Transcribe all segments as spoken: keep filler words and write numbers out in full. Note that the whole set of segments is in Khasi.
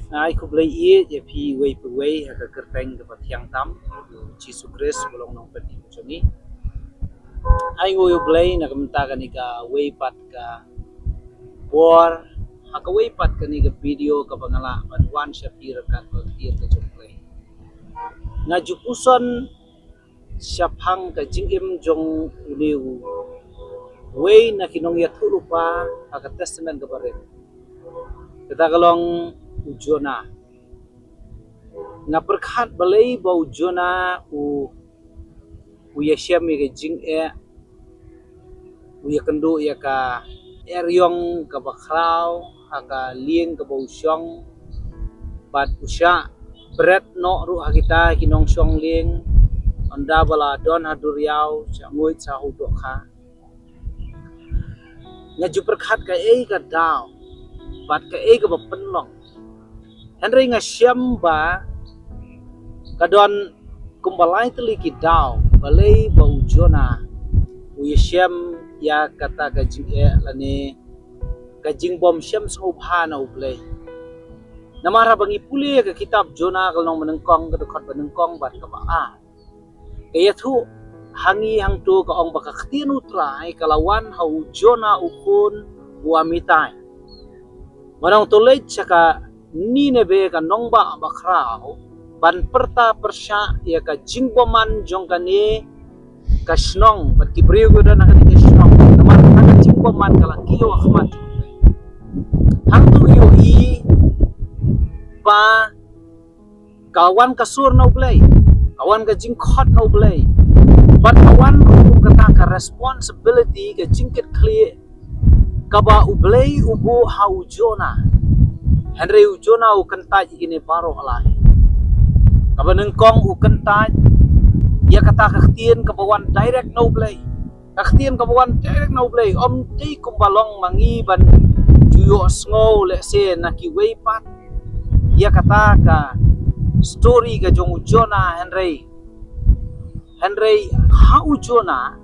Nga ai khublei ïa phi uwei pa uwei ha ka kyrteng kaba thiang tam, Jisu Khrist ba long Nongpynim jong ngi. Ai nguh ïa U Blei na ka bynta kane kawei pat ka por, ha kawei pat kane ka video kaba nga lah ban wan sha phi ryngkat bad ka ktien ka jong U Blei. Nga ju puson shaphang ka jingim jong une uwei na ki nongïathuhlypa ha ka Testament kaba rim. Kata ka long u Jonah. Nga pyrkhat balei ba u Jonah u, u ïashem ïa ka jingeh, u ïakynduh ïa ka eriong kaba khraw ha ka lieng kaba u shong, bad u shah bret noh ruh ha kita ki nongshong lieng, ynda ba la don ha duriaw, shah nguid sa u dohkha. Nga ju pyrkhat kaei ka daw bad kaei kaba pynlong. Hynrei nga shem ba ka don kumba lai tylli ki daw balei ba u Jonah u ïashem ïa kata ka jingeh lane ka jingbym shem sngewbha na U Blei. Namar haba ngi pule ka kitab Jonah ka lynnong banyngkong, ka dkhot banyngkong bad kaba ar, ka ïathuh ha ngi hangto, ka ong ba ka ktien U Trai ka la wan ha u Jonah u khun u Amittai, ba nongtylliej sha ka Nineveh, ka nongbah bakhraw, ban pyrta pyrshah ïa ka jingbymman jong kane ka shnong bad ki briew kiba don ha kane ka shnong. Namar ka jingbymman ka la kiew ha khmat jong U Blei. Hangto ïohi ba ka wan ka sur na U Blei, ka wan ka jingkhot na U Blei, bad ka wan ruh kum kata ka responsibility, ka jingkitkhlieh kaba U Blei u buh ha u Jonah. Hynrei u Jonah u kyntait ïa kine baroh lai. Kaba nyngkong u kyntait ïa kata ka ktien kaba wan direct na U Blei. Ka ktien kaba wan direct na U Blei, ym dei kumba long ma ngi ban ju ïohsngew lehse na kiwei pat ïa kata ka story ka jong u Jonah, hynrei, hynrei ha u Jonah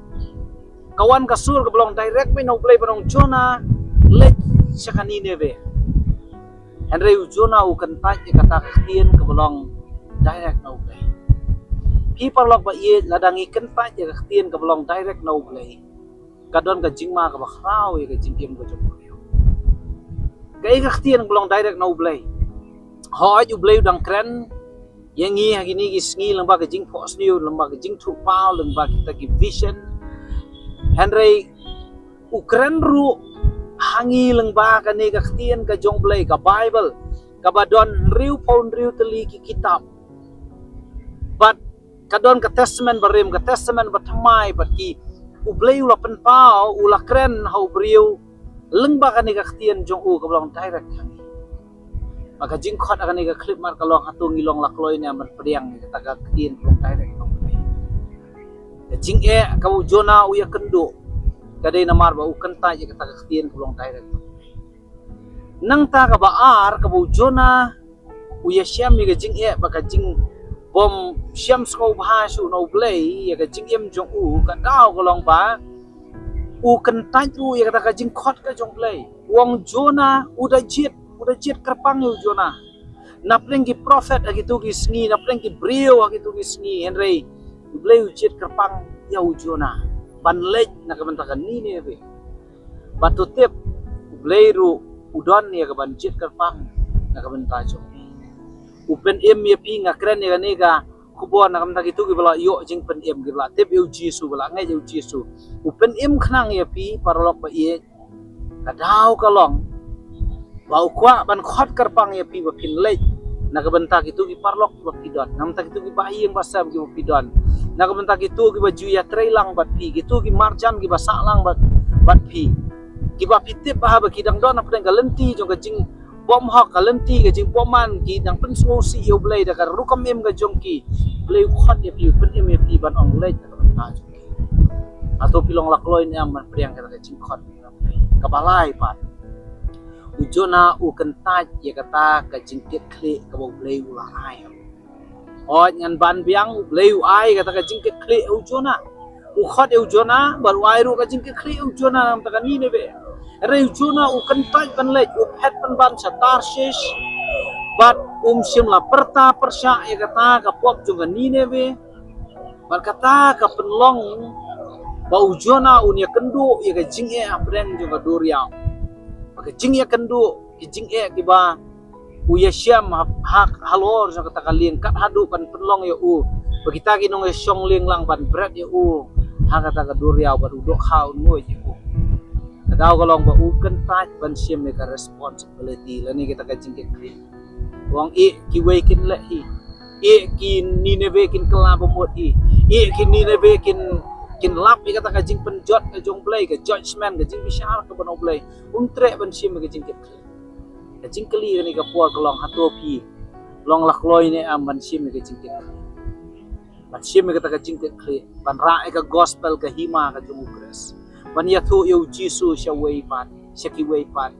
ka wan ka sur kaba long direct beit na U Blei, ba ong, Jonah, leit sha ka Nineveh. Hynrei u Jonah u kyntait ïa kata ka ktien kaba long direct na U Blei. Phi paralok ba ïeit, lada ngi kyntait ïa ka ktien kaba long direct na U Blei, ka don ka jingma kaba khraw ïa ka jingim ka jong u briew. Kaei ka ktien kaba long direct na U Blei? Hooid, U Blei u dang kren ïa ngi ha kine ki sngi lyngba ka jingphohsniew, lyngba ka jingthuhpaw, lyngba kita ki vision. Hynrei u kren ruh ha ngi lyngba kane ka ktien ka jong U Blei, ka Baibl, kaba don hynriewphew hynriew tylli ki kitab. Bad ka don ka Testament barim, ka Testament bathymmai, bad ki, U Blei u la pynpaw, u la kren ha u briew lyngba kane ka ktien jong u kaba long direct ha ngi. Bad ka jingkhot ha kane ka khyllipmat ka long, hato ngi long la kloi ne em ban pdiang ïa kata ka ktien kaba long direct na U Blei? Ka jingeh kaba u Jonah u ïakynduh ka dei namar ba u kyntait ïa kata ka ktien kaba long direct na U Blei. Nangta kaba ar, kaba u Jonah u ïashem ïa ka jingeh bad ka jingbym shem sngewbha shuh na U Blei ïa ka jingim jong u, ka daw ka long ba u kyntait ruh ïa kata ka jingkhot ka jong U Blei. U ong, Jonah, u da jied, u da jied kyrpang ïa u Jonah. Na pdeng ki prophet ha kito ki sngi, na pdeng ki briew ha kito ki sngi, hynrei U Blei u jied kyrpang ïa u Jonah ban leit na ka bynta ka Nineveh. Bad to tip, U Blei ruh u don ïa ka ban jied kyrpang na ka bynta jong ngi. U pynim ïa phi, nga kren ïa kane ka khubor na ka bynta kito kiba la ïoh jingpynim, kiba la tip ïa u Jisu, ba la ngeit ïa u Jisu. U pynim khnang ïa phi paralok ba ïeit, ka daw ka long ba u kwah ban khot kyrpang ïa phi ba phin leit na ka bynta kito ki paralok kiba phi don, na ka bynta kito ki bahaïing bahasem kiba phi don, na ka bynta kito kiba ju ïatrei lang bad phi, kito ki marjan kiba sah lang bad, bad phi, kiba phi tip ba haba ki dang don hapdeng ka lynti jong ka jingbymhok, ka lynti ka jingbymman, ki dang pynsngewsih ïa U Blei da ka rukom im ka jong ki. U Blei u khot ïa phi, u pynim ïa phi ban ong leit na ka bynta jong ki. Hato phi long la kloi ne em ban pdiang kata ka jingkhot? Kaba lai pat, u Jonah u kyntait ïa kata ka jingkitkhlieh kaba U Blei u la ai. Hooid, ngan ban biang, U Blei u ai kata ka jingkitkhlieh ha u Jonah. U khot ïa u Jonah bad u ai ruh ka jingkitkhlieh ha u Jonah na ka bynta ka Nineveh. Hynrei u Jonah u kyntait ban leit, u phet pynban sha Tarshish. Bad um shym la pyrta pyrshah ïa kata ka pop jong ka Nineveh. Bad kata ka pynlong ba u Jonah un ïakynduh ïa ka jingeh hapdeng jong ka duriaw. Ba ka jingïakynduh, ka jingeh kiba u ïashem ha, ha, halor jong kata ka lieng, kat haduh ban pynlong ïa u ba kita ki nongïashong lienglang ban bret ïa u ha kata ka duriaw, bad u dohkha un nguid ïa u. Ka daw ka long ba u kyntait ban shim ïa ka responsibility lane kita ka jingkitkhlieh. U ong, eh, kiwei kin leh hi. Eh, ki Nineveh kin kylla bamut hi. Eh, ki Nineveh kin, kin lap ïa kata ka jingpynjot ka jong Blei, ka judgment, ka jingbishar kaba na u Blei. Um treh ban shim ïa ka jingkitkhlieh. Ka jingkylli kane ka por ka long, hato phi long la kloi ne em ban shim ïa ka jingkitkhlieh, ban shim ïa kata ka jingkitkhlieh ban rah ïa ka gospel, ka hima ka jong u Khrist, ban ïathuh ïa u Jisu sha wei pat, sha kiwei pat?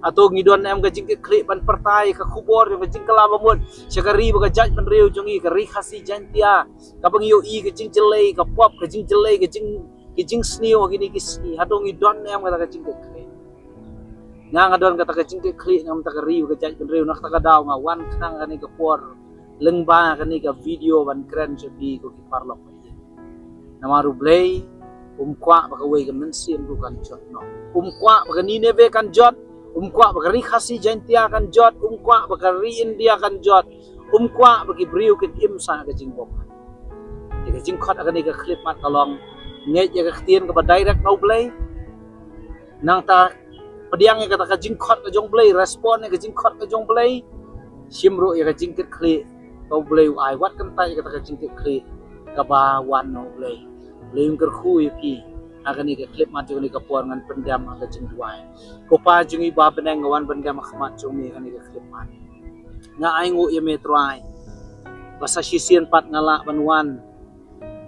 Hato ngi don ne em ka jingkitkhlieh ban pyrta ïa ka khubor jong ka jingkylla bamut sha ka ri bad ka jaitbynriew jong ngi, ka Ri Khasi Jaiñtia, kaba ngi ïohi ka jingjyllei ka pop, ka jingjyllei ka jing, ka jingsniew ha kine ki sngi? Hato ngi don ne em kata ka jingkitkhlieh? Nga, nga don kata ka jingkitkhlieh na ka bynta ka ri bad ka jaitbynriew. Na kata ka daw nga wan khnang kane ka por lyngba kane ka video ban kren sha phi, ko ki paralok ba ïeit. Namar u Blei um kwah ba kawei ka mynsiem ruh kan jot noh. Um kwah ba ka Nineveh kan jot. Um kwah ba ka Ri Khasi Jaiñtia kan jot. Um kwah ba ka ri India kan jot. Um kwah ba ki briew kin im sah ka jingbymman. Ïa ka jingkhot ha kane ka khyllipmat ka long, ngeit ïa ka ktien kaba direct na u Blei. Nangta pdiang ïa kata ka jingkhot ka jong u Blei, respond ïa ka jingkhot ka jong u Blei. Shim ruh ïa ka jingkitkhlieh ba u Blei u ai, wat kyntait ïa kata ka jingkitkhlieh kaba wan na u Blei. U Blei un kyrkhu ïa phi ha kane ka khyllipmat jong kane ka por. Ngan pyndem ha ka jingduwai. Ko Pa jong ngi ba ha bneng, nga wan pyndem ha khmat jong me ha kane ka khyllipmat. Nga ainguh ïa me Trai ba sa shisien pat nga lah ban wan,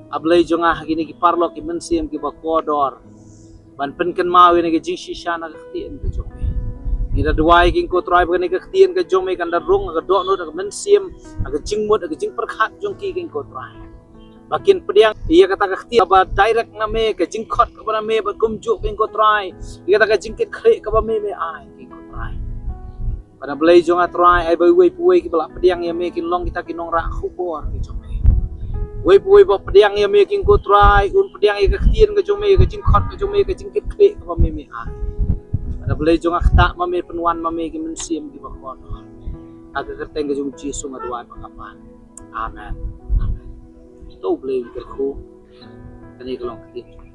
A Blei jong nga, ha kine ki paralok ki mynsiem kiba kordor, ban pynkynmaw ïa kane ka jingshisha na ka ktien ka jong me. Ngi da duwai, ko Trai, ba kane ka ktien ka jong me kan da rung ha ka dohnud, ha ka mynsiem, ha ka jingmut, ha ka jingpyrkhat jong ki, ko Trai, ba kin pdiang ïa kata ka ktien kaba direct na me, ka jingkhot kaba na me, bad kumjuh, ko Trai, ïa kata ka jingkitkhlieh kaba me me ai, ko Trai. Bad A Blei jong nga Trai, ai ba uwei pa uwei kiba la pdiang ïa me kin long kita ki nongrah khubor ki jong me. Uwei pa uwei ba pdiang ïa me, ko Trai, un pdiang ïa ka ktien ka jong me, ka jingkhot ka jong me, ka jingkitkhlieh kaba me me ai. Bad A Blei jong nga, ktah ma me, pynwan ma me ki mynsiem kiba kordor. Ha ka kyrteng ka jong u Jisu nga duwai bad nga pan. Amen. Amen. To U Blei un kyrkhu. Kane ka long ka ktien.